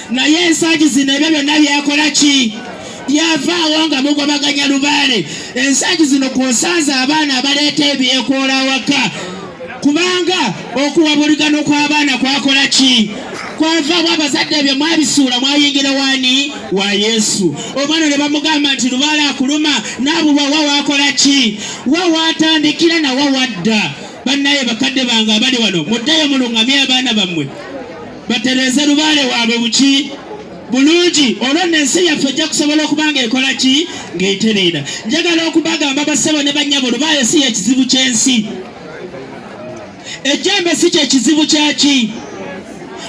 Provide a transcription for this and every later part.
Naye ensangi zino ebyo byonna byakola ki? Byavaawo nga mugobaganya lubaale. Ensangi zino kw'osanze abaana abaleeta ebyekoola awaka, kubanga okuwabuligano kw'abaana kwakola ki? Kwavaawo. Abazadde ebyo mwabisuula, mwayingira waani? Wa Yesu. Omwana ne bamugamba nti lubaale akuluma, n'abulwa wa waakola ki, wa waatandikira na wa wadda. Bannaye bakadde bange abali wano, muddeyo muluŋŋamye abaana bammwe batereeze lubaale waabwe buki bulungi, olwo nno ensi yaffe ejja kusobola okuba ng'ekola ki? Ng'etereera. Njagala okubagamba bassebo ne bannyabo, lubaale si yekizibu ky'ensi, ejjembe si kyekizibu kyaki,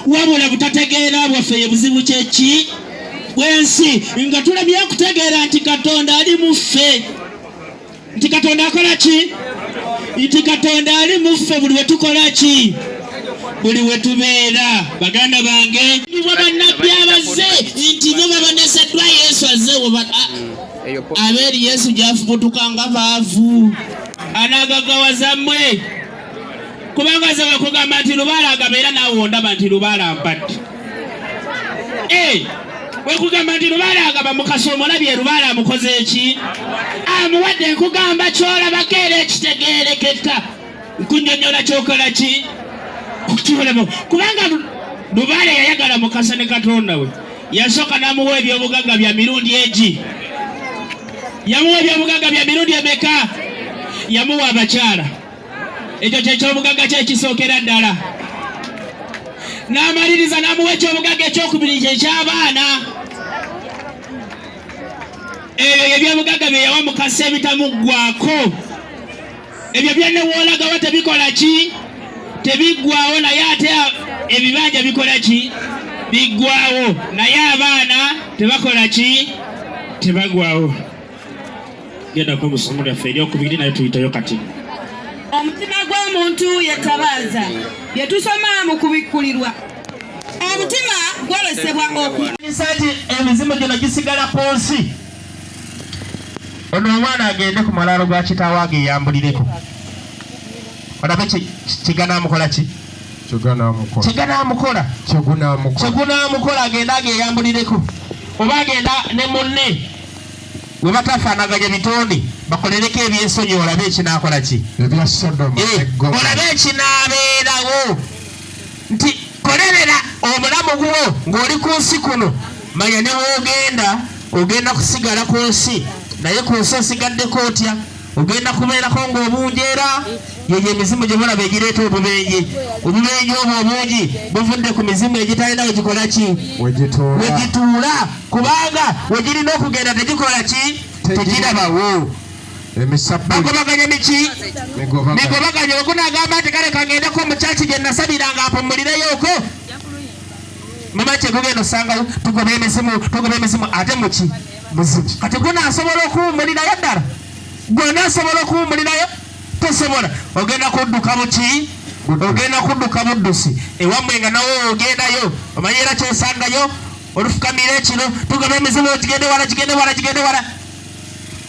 wabula butategeera bwaffe ye buzibu kyeki bw'ensi, nga tulemye okutegeera nti Katonda ali mu ffe, nti Katonda akola ki, nti Katonda ali mu ffe buli we tukola ki, buli we tubeera. Baganda bange, bwe bannabbi abazze nti bo baboneseddwa, Yesu azze, abeeri Yesu gyafubutuka nga baavu anaagaggawaza mmwe, kubanga nze wekugamba nti lubaale agabeera, naawe ondaba nti lubaale ampadde. Wekugamba nti lubaale agaba, Mukasa omulabye, lubaale amukoze eki? Amuwadde. Nkugamba kyolabako era ekitegeerekeka, nkunyonyola kyokola ki kukibolabo, kubanga lubaale yayagala Mukasa ne Katonda we yasooka n'amuwa ebyobugagga bya mirundi egi. Yamuwa ebyobugagga bya mirundi emeka? Yamuwa abakyala, ekyo kyekyobugagga kye ekisookera ddala. N'amaliriza n'amuwa ekyobugagga ekyokubiri, kyeky'abaana. Ebyo ebyobugagga bye yawa Mukasa ebitamuggwako, ebyo byennewoolagawa tebikola ki? Tebiggwawo. Naye ate ebibanja bikola ki? Biggwawo. Naye abaana tebakola ki? Tebagwawo. Gendako mu ssomo lyaffe eryokubiri, naye tuyiteyo kati. Omutima gw'omuntu ye ttabaaza. Bye tusoma mu Kubikkulirwa. Omutima gwolesebwa oku. Nti emizimu gino gisigala ku nsi. Ono omwana agende ku malaalo gwa kitaawe ageyambulireko, olabe kiganaamukola ki, kiganaamukola, kyegunaamukola. Agende ageyambulireko, oba agenda ne munne we batafaanaganya bitonde, bakolereko ebyensonyi, olabe ekinaakola ki, olabe ekinaabeerawo. Nti kolerera obulamu bwo ng'oli ku nsi kuno, manya ne woogenda ogenda kusigala ku nsi, naye ku nsi osigaddeko otya? Ogenda kubeerako ng'obunjeera. Yeyo emizimu gye mulaba egireeta obubenje. Obubenje obwo obungi buvudde ku mizimu egitalina we gikola ki, we gituula, kubanga we girina okugenda tegikola ki? Tegirabawo. Bagobaganya miki? Migobaganya. Wegunagamba nti kale kagendeko mu kyaki gye nasabiranga mpumulireyoko, mama kyegugenda osangayo tugoba emizimu, tugoba emizimu, ate muki? Muzimu. Kati gunasobola okuwumulirayo ddala? Gwe onaasobola okuwumulirayo? Tosobola. Ogenda kudduka buki? Ogenda kudduka buddusi ewammwe, nga nawe ogendayo omanyi era kyosangayo, olufukamira ekiro, tugoba emizimu, kigende wala, kigende wala, kigende wala,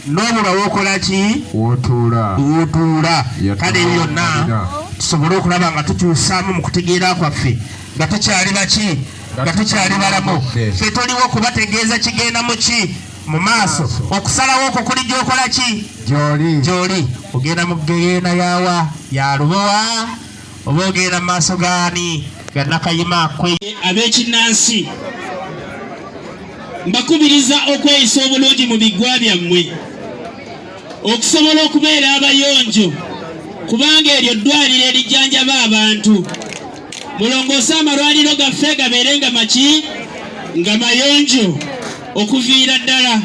n'obulwa wokola ki? Wotuula. Wotuula. Kale ebyo byonna tusobole okulaba nga tukyusaamu mu kutegeera kwaffe nga tukyali baki, nga tukyali balamu. Ffe tuliwo kubategeeza kigenda mu ki mu maaso. Okusalawo okwo kuli gyokola ki? Gyoli. Gyoli. Ogenda mu geyeena yawa ya Lubowa, oba ogenda mu maaso gaani? Ga Nakayima. Kwe ab'ekinnansi, mbakubiriza okweyisa obulungi mu biggwa byammwe okusobola okubeera abayonjo, kubanga eryo ddwaliro erijjanjaba abantu. Mulongoose amalwaliro gaffe gabeere nga maki? Nga mayonjo, okuviira ddala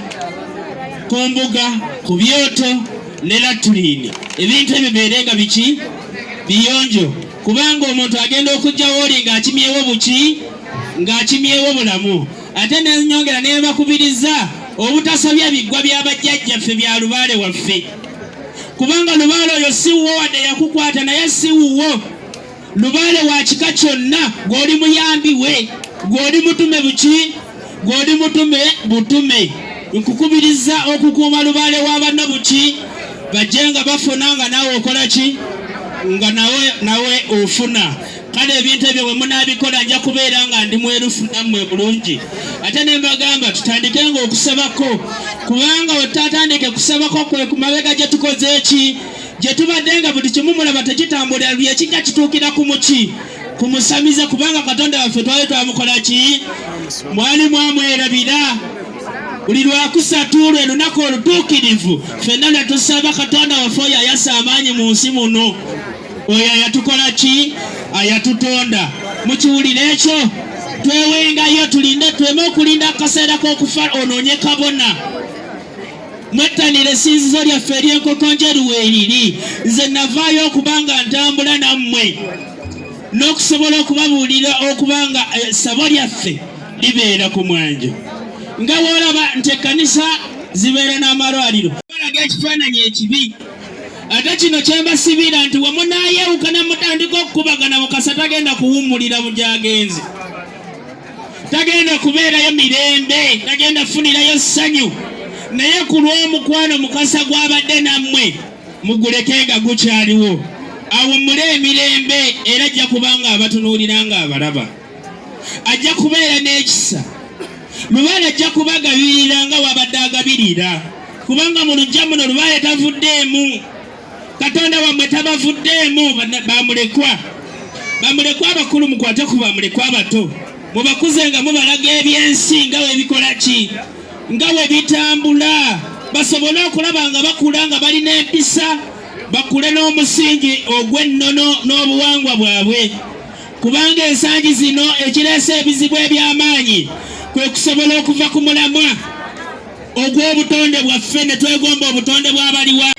ku mbuga, ku byoto ne latulini. Ebintu ebyo bibeere nga biki? Biyonjo, kubanga omuntu agenda okujjawo oli ng'akimyewo buki? Ng'akimyewo bulamu. Ate nenyongera nebakubiriza obutasobya biggwa bya bajjajjaffe bya lubaale waffe, kubanga lubaale oyo si wuwo. Wadde yakukwata, naye si wuwo. Lubaale wa kika kyonna, gw'oli muyambi we, gw'oli mutume buki? Gw'oli mutume butume. Nkukubiriza okukuuma lubaale wa banno buki, bajje nga bafuna, nga naawe okola ki? Nga nawe ofuna. Kale ebintu ebyo bwe munaabikola nja kubeera nga ndi mwerufu nammwe bulungi. Ate ne mbagamba tutandikenga okusabako, kubanga wetutatandike kusabako kwe ku mabega gye tukoze eki gye tubadde nga buli kimu mulaba tekitambulira luli ekijja kituukira ku muki ku musamize, kubanga Katonda waffe twali twamukola ki, mwali mwamwerabira. Buli lwakusatu lwe lunaku olutuukirivu ffenna lwe tusaba Katonda waffe oyo ayasa amaanyi mu nsi muno, oyo ayatukola ki, ayatutonda. Mukiwulira ekyo? Twewengayo, tulinde, tweme okulinda akaseera k'okufa onoonye kabona. Mwettanire essinzizo lyaffe ery'enkoko njeru weeriri. Nze navaayo okuba nga ntambula nammwe n'okusobola okubabuulira okuba nga essabo lyaffe libeera ku mwanjo. Nga bw'olaba nti ekkanisa zibeera n'amalwaliro. Balaga ekifaananyi ekibi. Ate kino kye mbasibira nti we munaayewukana mutandika okukubagana, Mukasa tagenda kuwummulira mu gy'agenze. Tagenda kubeerayo mirembe, tagenda kufunirayo ssanyu. Naye ku lw'omukwano Mukasa gw'abadde nammwe, muguleke nga gukyaliwo. Awummule emirembe era ajja kuba ng'abatunuulira ng'abalaba. Ajja kubeera n'ekisa. Lubaale ajja kubagabirira nga wabadde agabirira, kubanga mu luggya muno Lubaale tavuddeemu. Katonda wammwe tabavuddeemu. Bamulekwa, bamulekwa abakulu mukwate ku bamulekwa abato, mubakuze nga mubalaga ebyensi nga we bikola ki, nga we bitambula, basobole okulaba nga bakula nga balina empisa, bakule n'omusingi ogw'ennono n'obuwangwa bwabwe. Kubanga ensangi zino ekireese ebizibu eby'amaanyi kwe kusobola okuva ku mulamwa ogw'obutonde bwaffe ne twegomba obutonde bw'abaliwa.